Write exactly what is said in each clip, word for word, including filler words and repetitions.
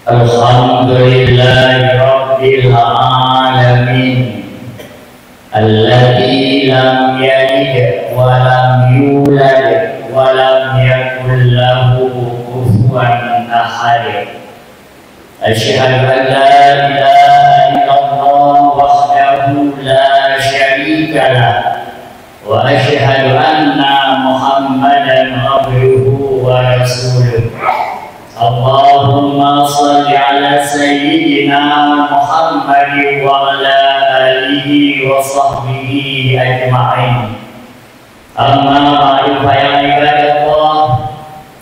الحمد لله رب العالمين، الذي لم يلد ولم يولد ولم يكن له كفوا أحد. أشهد أن لا إله إلا الله وحده لا شريك له، وأشهد أن محمدا عبده ورسوله. اللهم صل على سيدنا محمد وعلى آله وصحبه أجمعين. أما بعد، فيا عباد الله،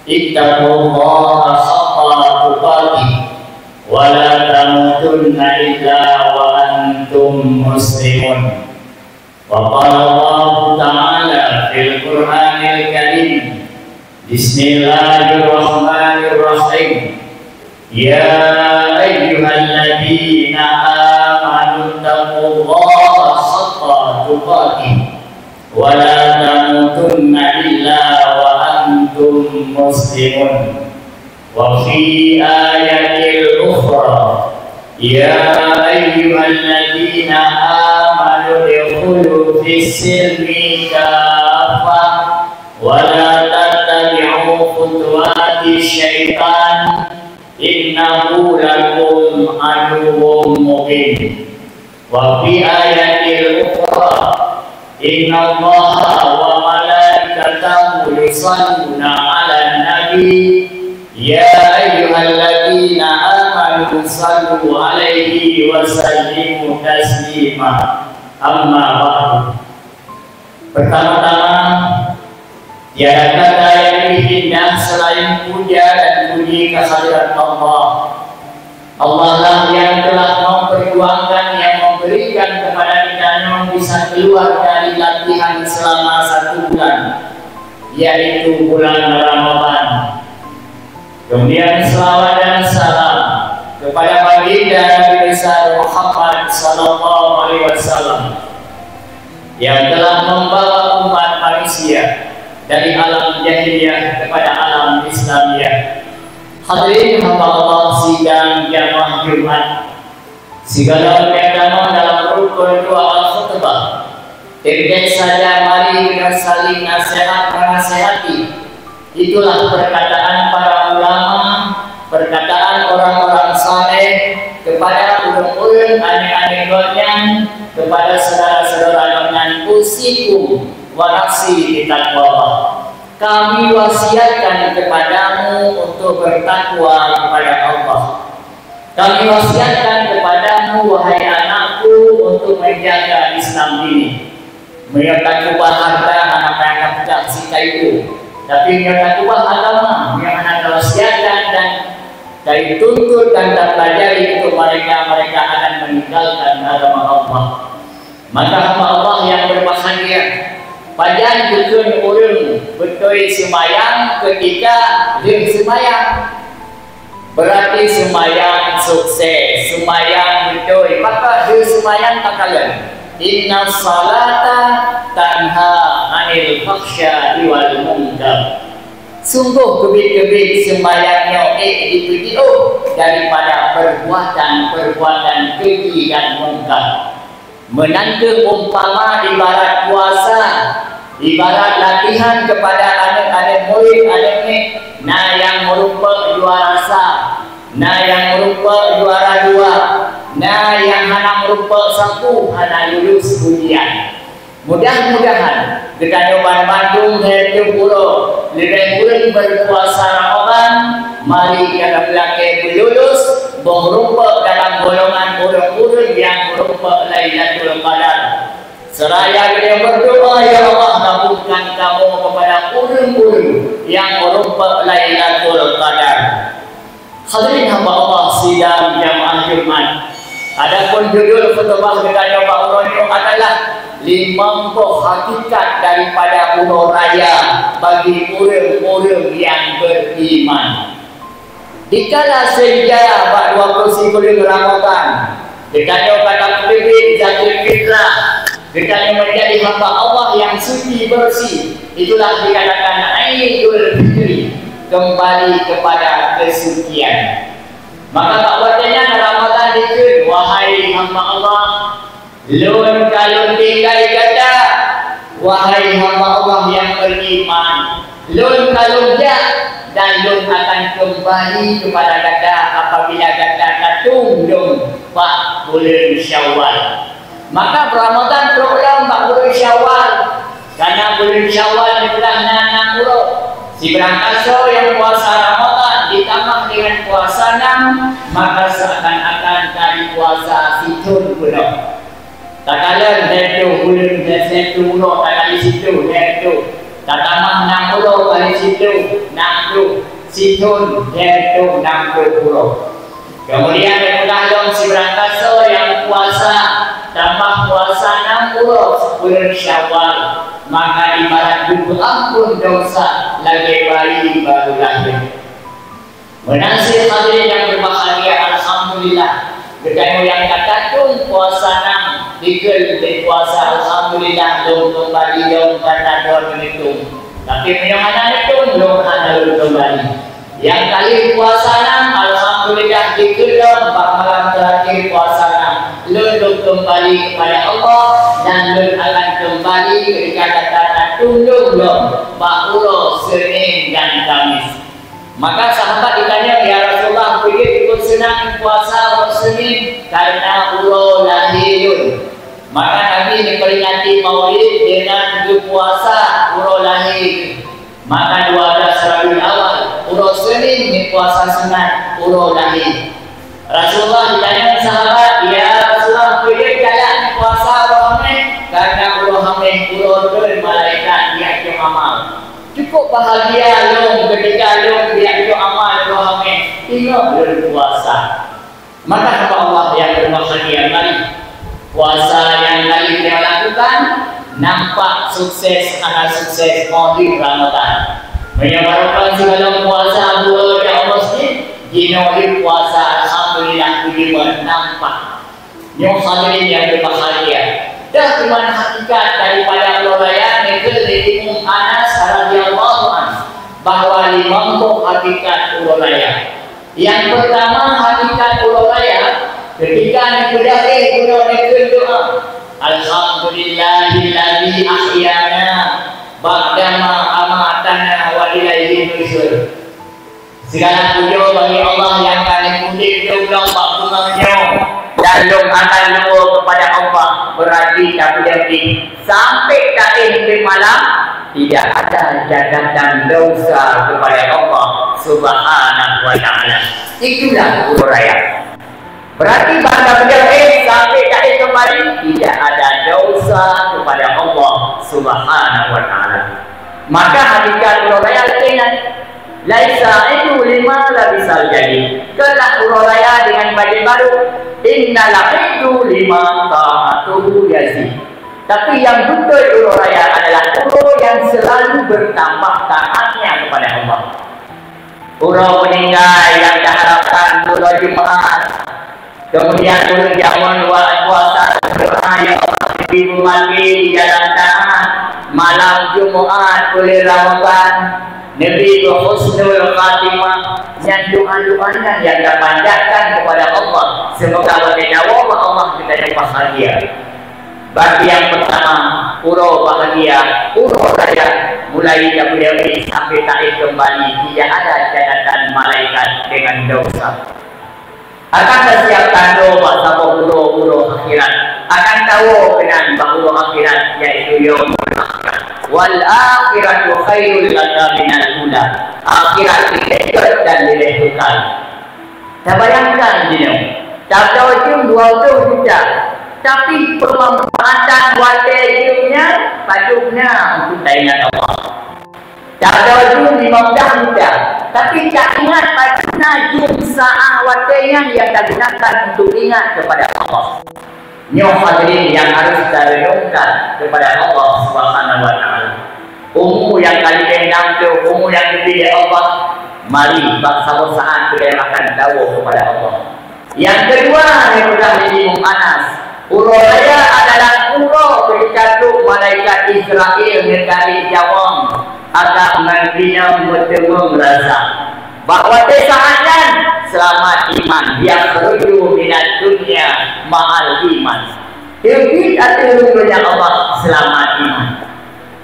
اتقوا الله حق تقاته ولا تموتن إلا وأنتم مسلمون. وقال الله تعالى في القرآن الكريم: بسم الله الرحمن الرحيم. يا أيها الذين آمنوا اتقوا الله حق تقاته ولا تموتن إلا وأنتم مسلمون. وفي آية أخرى: يا أيها الذين آمنوا ادخلوا في السلم كافة ولا تتبعوا خطوات الشيطان إنه لكم عدو مبين. وفي آية أخرى: إن الله وملائكته يصلون على النبي، يا أيها الذين آمنوا صلوا عليه وسلموا تسليما. أما بعد. Pertama-tama, tiada kata yang lebih indah selain puja dan puji kehadirat Allah. Allah lah yang telah memperjuangkan, yang memberikan kepada kita nyoe bisa keluar dari latihan selama satu bulan, yaitu bulan Ramadan. Kemudian selawat dan salam kepada baginda Nabi besar Muhammad sallallahu alaihi wasallam, yang telah membawa umat manusia dari alam jahiliyah kepada alam Islamiyah. Hadirin hamba Allah sidang jamaah Jumat, sigohlom nyang tamong dalam rukun dua al-khutbah, teuntèe saja mari geutanyoe saling nasihat menasihati. Itulah perkataan para ulama, perkataan orang-orang saleh kepada ureueng-ureueng aneuk-aneuk gobnyan, kepada saudara-saudara gobnyan, usikum wa nafsi bitaqwallah. Kami wasiatkan kepadamu untuk bertakwa kepada Allah. Kami wasiatkan kepadamu, wahai anakku, untuk menjaga Islam ini. Meunyoe takeubah hareuta, hana payah tapeugah sikaiku. Tapi meunyoe takeubah agama, meunyoe hana tawasiatkan dan tatuntut dan tapelajari untuk mereka, mereka akan meninggalkan agama Allah. Maka hamba Allah yang berbahagia, pajan geukheun ureueng beutôi seumayang ketika lheueh seumayang? Berarti seumayang sukses, seumayang beutôi. Maka lheueh seumayang takalon, "Inna salata tanha 'anil fahsya'i wal munkar." Sunggoh keubiet-keubiet seumayang nyoe ék jipeujiôh daripada perbuatan-perbuatan keji dan mungkar. Meunan kheueh umpama ibarat puasa, ibarat latihan kepada aneuk-aneuk murit, aneuk miet, na nyang meurumpok juara sa, na nyang meurumpok juara dua, na nyang hana meurumpok sapeue, hana lulus ujian. Mudah-mudahan geutanyoe banmandum lhèe teuh uroe leubeh kureueng berpuasa Ramadan, mari gata meulakèe beululus, boh rumpok dalam golongan ureueng-ureueng nyang meurumpok Lailatul Qadar. Seraya geutanyoe berdoa, "Ya Allah, gabungkan kamoe kepada ureueng-ureueng nyang meurumpok Lailatul Qadar." Hadirin hamba Allah sidang jamaah Jumat, adapun judul khutbah geutanyoe bak uroe nyoe adalah limong boh hakikat daripada uroe raya bagi ureueng-ureueng nyang beriman. Dikala senja bak dua puluh sikureueng Ramadan, geutanyoe ka tapeuteubiet zakat fitrah, geutanyoe menjadi hamba Allah yang suci bersih. Itulah dikatakan Aidul Fitri, kembali kepada kesucian. Maka bak watée nyan Ramadan dikheun, "Wahai hamba Allah, lôn ka lôn tinggai gata, wahai hamba Allah nyang beriman. Lôn ka lôn jak dan lôn akan keumbali keupada gata apabila gata ka tueng lôn bak buleuen Syawal." Maka Ramadan trok lom bak buleuen Syawal. Karena buleuen Syawal nibak na nam uroe. Sibarang asoe nyang puasa Ramadan ditamah dengan puasa nam, maka seakan-akan ka jipuasa sithon peunoh. Takalon lhèe ploh buleuen, lhèe ploh uroe, takali sithon lhèe ploh. Tatamah nam uroe kali sithon, nam ploh. Sithon lhèe ploh nam ploh uroe. Keumudian, geupeugah lom sibarang asoe nyang puasa, tamah puasa nam uroe buleuen Syawal, maka ibarat geupeuamphon desya lagèe bayi barô lahé. Meunan cit hadirin nyang berbahagia, alhamdulillah, geutanyoe nyang ka tatem puasa nam dikeue lé puasa, alhamdulillah, lôn keumbali lom gata droe neuteuntèe. Tapi meunyoe hana neuteuntèe, lôn hana lôn keumbali. Nyang ka lheueh puasa nam, alhamdulillah, dikeue lom bak malam terakhir puasa nam, lôn lôn keumbali kepada Allah dan lôn akan keumbali ketika gata tatem lôn lom bak uroe Senin dan Kamis. Maka sahabat ditanya, "Ya Rasulullah, peue jeuet seunang puasa uroe Senin karena uroe lahé lôn?" Maka Nabi neuperingati Maulid dengan geupuasa uroe lahé. Maka dua belas Rabiul Awal, uroe Senin, neupuasa sunat uroe lahé. Rasulullah ditanya sahabat, "Ya Rasulullah, peue jeuet galak puasa uroe Hamèh?" Karena uroe Hamèh uroe treun malaikat jiatur amal. Cukup bahagia lôn ketika lôn jiatur amal uroe Hamèh, ingat lôn puasa. Maka hamba Allah nyang berbahagia, mari, puasa nyang ka lheueh geutanyoe lakukan nampak sukses hana sukses, Maulid Ramadan. Meunyoe barokah sigohlom puasa dua jam masjid, jinoe lheueh puasa, alhamdulillah, puji Tuhan, nampak. Nyoe hadirin nyang berbahagia. Dah teuma hakikat daripada uroe raya, neukeue lé Imam Anas radhiyallahu anhu bahwa limong boh hakikat uroe raya. Nyang peurtama, hakikat uroe raya, ketika neupeudeh bunoe neukheun doa, "Alhamdulillahilladzi ahyana ba'dama amatana wa ilaihin nusyur." Segala pujoe bagi Allah nyang ka neupeudeh lôn bak bunoe nyoe dan lôn akan luwoe kepada Allah, berarti tapeudeh sampai taéh malam, tidak ada catatan dosa kepada Allah Subhanahu wa Ta'ala. Itulah uroe raya. Berarti bak tapeudeh sampai taéh keumbali, tidak ada dosa kepada Allah Subhanahu wa Ta'ala. Maka hakikat uroe raya lagèe nyan, "Laisa idu lima labisal jadid." Keulah uroe raya dengan bajèe barô. "Innal idu lima ta'atuhu yazid." Tapi yang beutôi uroe raya adalah uroe yang selalu bertambah taatnya kepada Allah. Uroe meuninggai nyang taharapkan uroe Jumat. Keumudian ureueng jameun wa-, puasa, doa, "Ya Allah, neubi meumaté di jalan taat malam Jumat buleuen Ramadhan, neubi husnul khatimah." Nyan doa-doa nyan nyang tapanjatkan kepada Allah. Seumoga watèe tawoe bak Allah geutanyoe bahagia. Berarti nyang peurtama, uroe bahagia, uroe raya, mulai dari sampai taéh keumbali, tidak ada catatan malaikat dengan dosa. Akan tasiap tando bak saboh uroe-uroe akhirat. Akan tawoe keunan bak uroe akhirat, yaitu yaumul akhirah. "Wal akhiratu khairul laka minal ula." Akhirat leubeh jeuet dan leubeh keukai. Tabayangkan jinoe, tabloe jeuem dua ploh juta, tapi peumanfaatan watèe jeuem nyan padub na untuk taingat Allah. Tabloe jeuem lima blah juta, tapi taingat padub na jeuem saát watèe nyan nyang tagunakan untuk ingat kepada Allah. Nyoe hadirin nyang harus tarenungkan kepada Allah Subhanahu wa Ta'ala. Umu nyang ka leubeh nam teuh, umu nyang geubri lé Allah, mari bak saboh saát geutanyoe akan tawoe kepada Allah. Nyang keudua, nyang peugah lé Imam Anas, uroe raya adalah uroe ketika trok malaikat Israel neutalek jawang, adak ngon inong meuteumeung rasa. Bak watèe saát nyan, seulamat iman, yakhruju minad dunya ma'al iman. Teubiet ateueh ureueng Allah seulamat iman.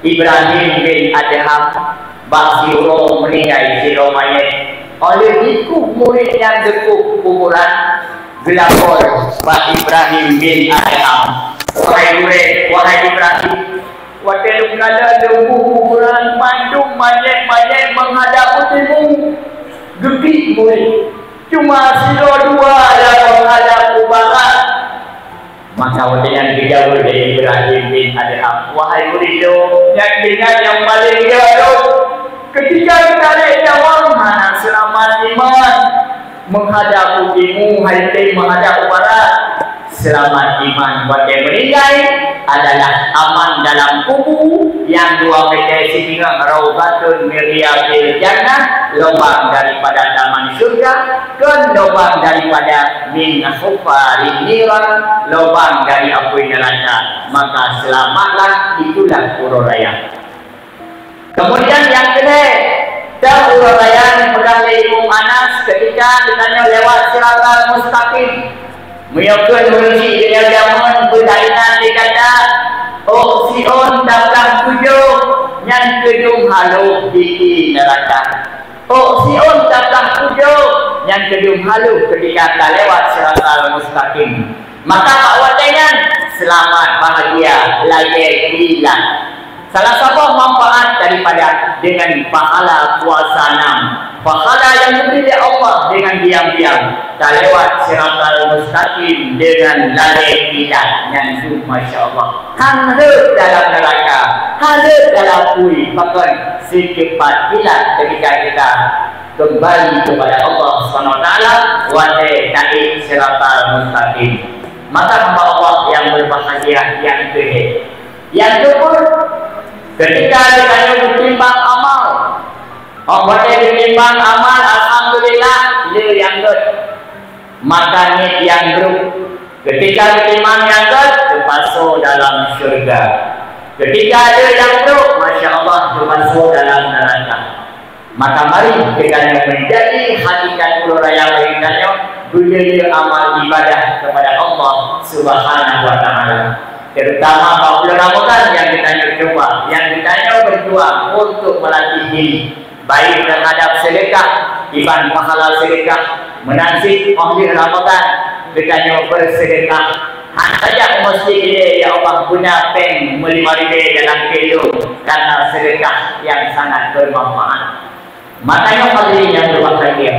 Ibrahim bin Adham bak siuroe meuninggai sidroe manyét. Óh lheueh jikuk murit nyan deuh kuburan, geulapor bak Ibrahim bin Adham, "Wahai gurée, wahai Ibrahim, watée lôn kalon lôn buet kuburan, mandum manyét-manyét meuhadap u timu, geubiet murit. Cuma sidroe dua nyang meuhadap u barat." Maka watée nyan geujaweueb lé Ibrahim bin Adham, "Wahai murit lôn, nyan keuh nyan nyang paleng jeuet lôn. Keutika geutarek nyawöng hana seulamat iman. Meuhadap u timu, hai tém meuhadap u barat. Seulamat iman watée meuninggai adalah aman dalam kubu nyang dua meuté siteungoh, raudhatun min riyadhil jannah, lobang daripada taman syurga, kon lobang daripada min hufarin niran, lobang dari apui neuraka. Maka seulamatlah, itulah uroe raya." Keumudian nyang keulhèe, teuh uroe raya neupeugah lé Imeum Anas, keutika geutanyoe lewat Siratal Mustaqim. Meunyoe kheun ureueng chik geutanyoe jameun, beutainan di gata, ôk siôn tablang tujoh, nyan keudum haloh di neuraka. Ôk siôn tablang tujoh, nyan keudum haloh keutika talewat Siratal Mustaqim. Maka bak watèe nyan, seulamat, bahagia, lagèe kilat. Salah saboh manfaat daripada dengan pahala puasa nam, pahala nyang geubri lé Allah dengan diam-diam, talewat Siratal Mustaqim dengan lagèe kilat nyan tu, masya Allah. Han rhot dalam neuraka, han rhot dalam apui, pakon, secepat kilat ketika kita kembali kepada Allah Subhanahu wa Taala, watèe taék Siratal Mustaqim. Maka hamba Allah yang berbahagia, yang keuhé, yang syukur, ketika geutanyoe geutimbang amal, oh, watèe geutimbang amal, alhamdulillah, le nyang gèt. Maka niet nyang brôk. Ketika geutimang nyang gèt, geupasoe dalam syeuruga. Ketika le nyang brôk, masya Allah, geupasoe dalam neuraka. Maka mari geutanyoe meunjadi hakikat uroe raya bagi geutanyoe, beuleueh amal ibadah kepada Allah Subhanahu wa Taala. Terutama bak bulan Ramadan nyang geutanyoe cuba, nyang geutanyoe berjuang untuk melatih diri. Baik terhadap seudeukah, iban pahala seudeukah, meunan cit óh lheueh Ramadan geutanyoe beuseudeukah. Hana tajak u masjid ilèe, "Ya Allah, beuna péng meulima ribèe dalam kèe lôn," karena seudeukah nyang sangat bermanfaat. Maka nyoe hadirin nyang berbahagia,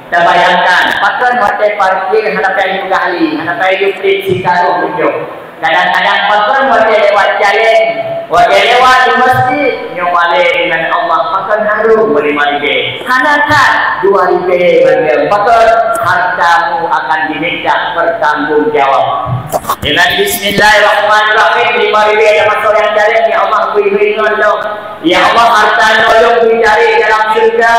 tabayangkan, pakon watèe parkir hana payah jipeugah lé, hana payah jipeugah sikaroh ujong. Kadang-kadang pakon watèe lewat jalan, watèe lewat di masjid, nyoe malèe deungon Allah, pakon harôh meulima ribèe. Hana that dua ribèe bandum, pakon hartamu akan diminta pertanggungjawab. Dengan bismillahirrahmanirrahim, lima ribèe nyang masôk lam jalan, ya Allah, bri ingat lom. Ya Allah, harta nyoe lôn bri cari dalam syeuruga.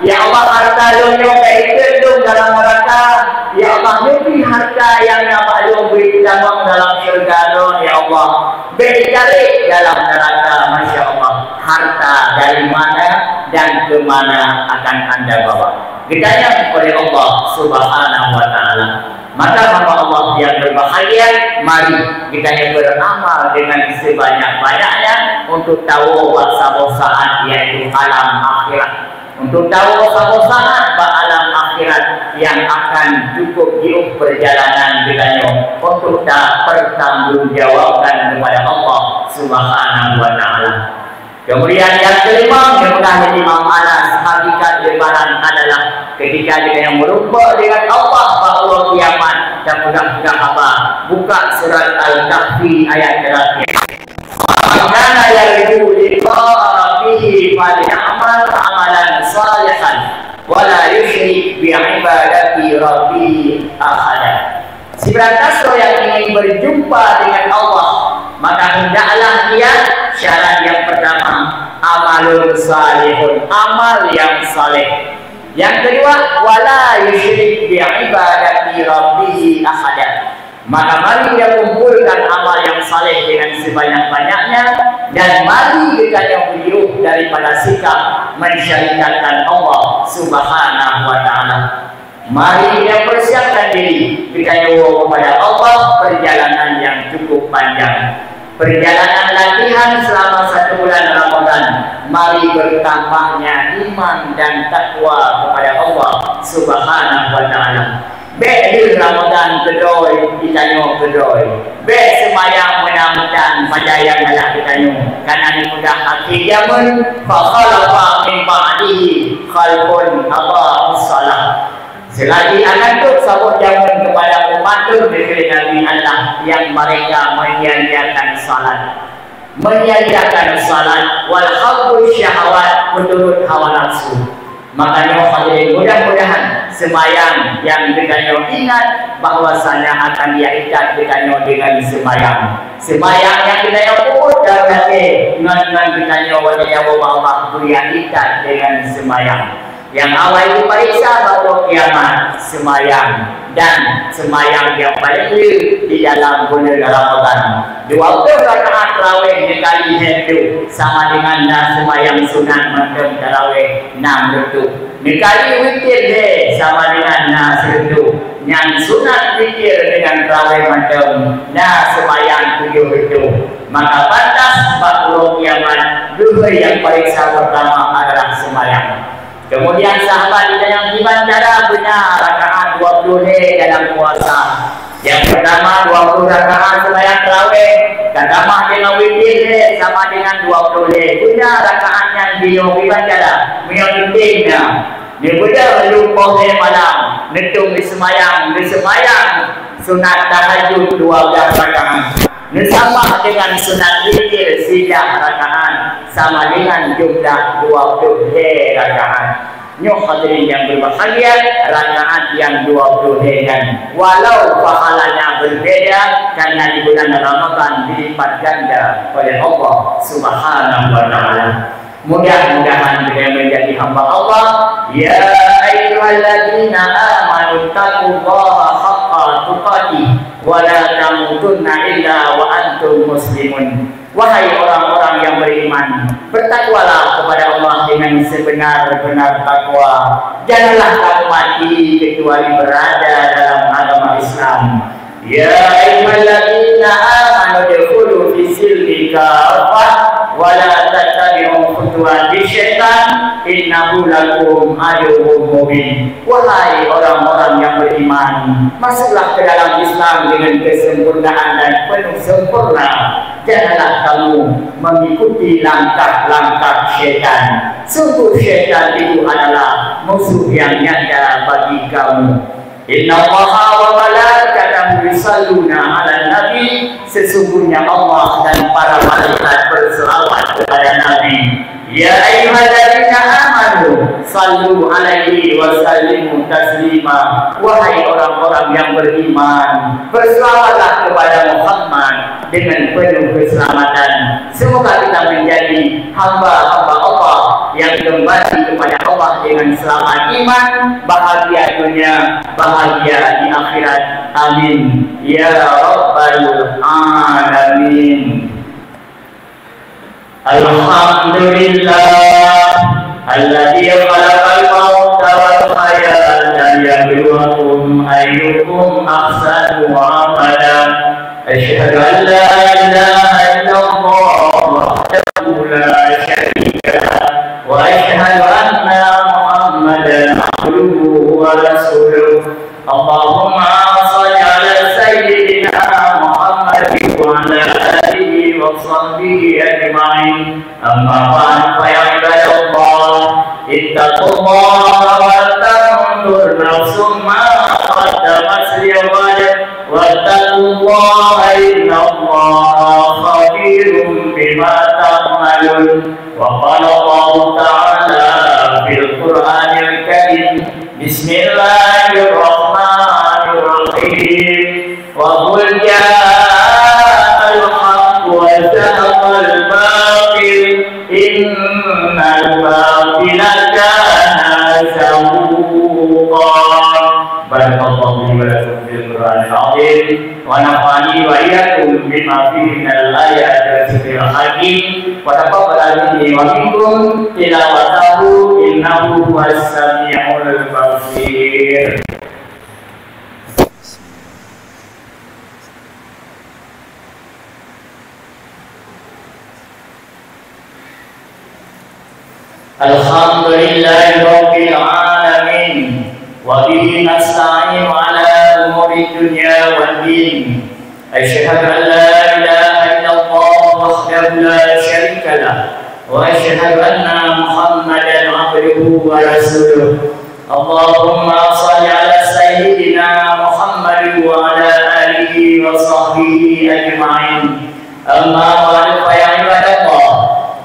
Ya Allah, harta lôn nyoe bèk ikôt lôn dalam neuraka. Ya Allah, leubeh harta nyang na bak lôn bri tamong dalam syeuruga lôn, ya Allah. Bèk icari dalam neuraka, masya Allah. Harta dari mana dan ke mana akan Anda bawa? Geutanyong oleh Allah Subhanahu wa Taala. Maka hamba Allah yang berbahagia, mari geutanyoe beramal dengan sebanyak-banyaknya untuk tawoe bak saboh saat, yaitu alam akhirat. Untuk tawoe saboh saat bak alam akhirat yang akan cukup jiôh perjalanan geutanyoe untuk tapertanggungjawabkan kepada Allah Subhanahu wa Taala. Kemudian yang kelima, yang pernah Imam Anas, hakikat lebaran adalah ketika kita yang merumpok dengan Allah bak uroe kiamat, dan peugah-peugah haba, buka surat Al-Kahfi ayat terakhir. "Faman kana yarju liqa'a rabbih falyamal amalan salihan, wa la yusyrik bi'ibadati rabbih ahada." Sibarang soe yang ingin berjumpa dengan Allah, maka hendaklah ia, syarat yang pertama, amalun salihun, amal yang saleh. Yang kedua, wala yusyrik bi'ibadati rabbih ahada. Maka mari ia kumpulkan amal yang saleh dengan sebanyak-banyaknya, dan mari geutanyoe beujiôh daripada sikap mensyarikatkan Allah Subhanahu wa Taala. Mari kita persiapkan diri, kita nyoe kepada Allah, perjalanan yang cukup panjang. Perjalanan latihan selama satu bulan Ramadan. Mari bertambahnya iman dan takwa kepada Allah Subhanahu wa Ta'ala. Bèk lheueh Ramadan keudroe, geutanyoe keudroe. Bèk seumayang meunan-meunan, pajan nyang galak geutanyoe. Karena di mudah akhé jameun, fa khalafa min ba'dihi khalfun adha'us shalah. Seulagi akan trok saboh jameun keupada umat lôn, dikheun Nabi Allah, yang mereka menyia-nyiakan salat. Menyia-nyiakan salat, wal habbu syahawat, meuturot hawa nafsu. Makanya hadirin, mudah-mudahan seumayang nyang geutanyoe ingat bahwasanya akan ia ikat geutanyoe dengan seumayang. Seumayang nyang geutanyoe peubuet dalam até ngon, ngon geutanyoe watèe jawoe bak Allah, beu ia ikat dengan seumayang. Nyang awai geupareksa bak uroe kiamat, seumayang, dan seumayang nyang paleng le di dalam buleuen Ramadhan. Dua ploh rakaat tarawih neukali lhèe ploh sama dengan na seumayang sunat mantong tarawih nam reutôh. Neukali witir lhèe sama dengan na sireutôh. Nyang sunat witir dengan tarawih mantong na seumayang tujoh reutôh. Maka pantas bak uroe kiamat, geuhôi nyang pareksa peurtama adalah seumayang. Kemudian sahabat geutanyoe kiban cara beuna rakaat dua ploh lhèe dalam puasa. Nyang peurtama dua ploh rakaat seumayang tarawih, tatamah deungon witir lhèe sama dengan dua ploh lhèe. Beuna rakaat nyang jinoe kiban cara, meunyoe teuntèe na. Neubeudôh lheuh poh lhèe malam, neutông geuseumayang, geuseumayang sunat tahajud dua blah rakaat. Neusambah deungon sunat witir siblah rakaat sama dengan jumlah dua ploh lhèe rakaat. Nyoe hadirin nyang berbahagia, rakaat nyang dua ploh lhèe nyan. Walau pahalanya berbeda, karena di bulan Ramadhan dilipat ganda oleh Allah Subhanahu wa Ta'ala. Mudah-mudahan kita menjadi hamba Allah. Ya ayyuhalladzina amanu taqullaha haqqa tuqatih wa la tamutunna illa wa antum muslimun. Wahai orang-orang yang beriman, bertakwalah kepada Allah dengan sebenar-benar takwa. Janganlah kamu mati kecuali berada dalam agama Islam. Ya ayyuhalladzina amanu udkhulu fis silmi kaffah wa la tattabi'u khutuwatisy syaitan innahu lakum aduwwum mubin. Wahai orang-orang yang beriman, masuklah ke dalam Islam dengan kesempurnaan dan penuh sempurna. Janganlah kamu mengikuti langkah-langkah syaitan. Sungguh syaitan itu adalah musuh yang nyata bagi kamu. Innallaha wa malaikatahu yusalluna 'alan nabi. Sesungguhnya Allah dan para malaikat berselawat kepada Nabi. Ya ayyuhalladzina amanu sallu 'alaihi wa sallimu taslima. Wahai orang-orang yang beriman, berselawatlah kepada Muhammad dengan penuh keselamatan. Semoga kita menjadi hamba-hamba Allah yang kembali kepada Allah dengan selamat iman, bahagia dunia, bahagia di akhirat. Amin ya rabbal alamin. Alhamdulillah, alladzi khalaqal mauta wal hayata liyabluwakum ayyukum ahsanu amala. Asyhadu an la ilaha illallah wahdahu la syarika lah, wa asyhadu anna Muhammadan abduhu wa rasuluh. Allahumma shalli ala sayyidina Muhammadin wa ala alihi wa sahbihi ajma'in. Amma ba'du, fa ya ibadallah, ittaqullaha wal tanzur nafsum ma qaddamat lighad, wattaqullaha innallaha khabirum bima ta'malun. Wa qala Allahu ta'ala fil Qur'anil Karim, bismillahirrahmanirrahim. Wa qul ja'al haqq wa zahaqal batil, innal batila kana zahuqa. Barakallahu li wa lakum fil Qur'anil azim, wa nafa'ani wa iyyakum bima fihi minal ayati wa dzikril hakim, wa taqabbal minni wa minkum tilawatahu, innahu huwas samiul basir. الحمد لله رب العالمين، وبه نستعين على أمور الدنيا والدين. أشهد أن لا إله إلا الله وحده لا شريك له، وأشهد أن محمدا عبده ورسوله. اللهم صل على سيدنا محمد وعلى آله وصحبه أجمعين. أما بعد، فيا عباد الله،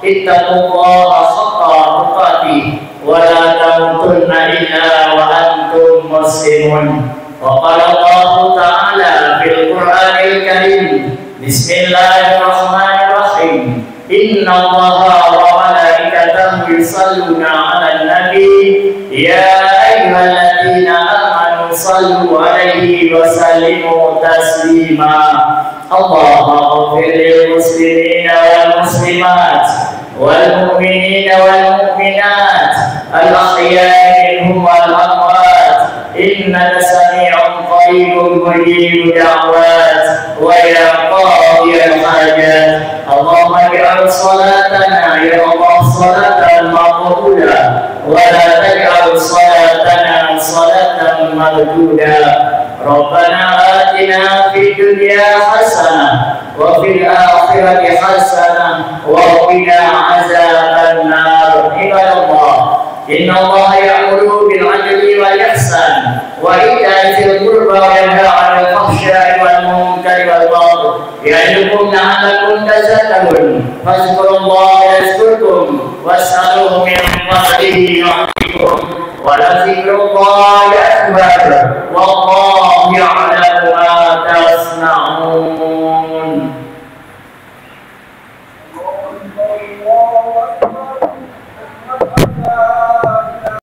اتقوا الله حق تقاته ولا تموتن إلا وأنتم مسلمون. وقال الله تعالى في القرآن الكريم: بسم الله الرحمن الرحيم. إن الله وملائكته يصلون على النبي، يا أيها الذين آمنوا صلوا عليه وسلموا تسليما. اللهم اغفر للمسلمين والمسلمات والمؤمنين والمؤمنات الأحياء منهم والأموات، إنك سميع قريب مجيب الدعوات ويا قاضي الحاجات. اللهم اجعل صلاتنا يا الله صلاة مقبولة، ولا تجعل صلاتنا صلاة مردودة. ربنا آتنا في الدنيا حسنة وفي الآخرة حسنة وقنا عذاب النار. عباد الله، إن الله يأمر بالعدل والإحسان وإيتاء ذي القربى وينهى عن الفحشاء والمنكر والبغي يعظكم لعلكم تذكرون. فاذكروا الله يذكركم واسألوه من فضله يعطكم ولذكر الله أكبر والله يعلم ما تصنعون.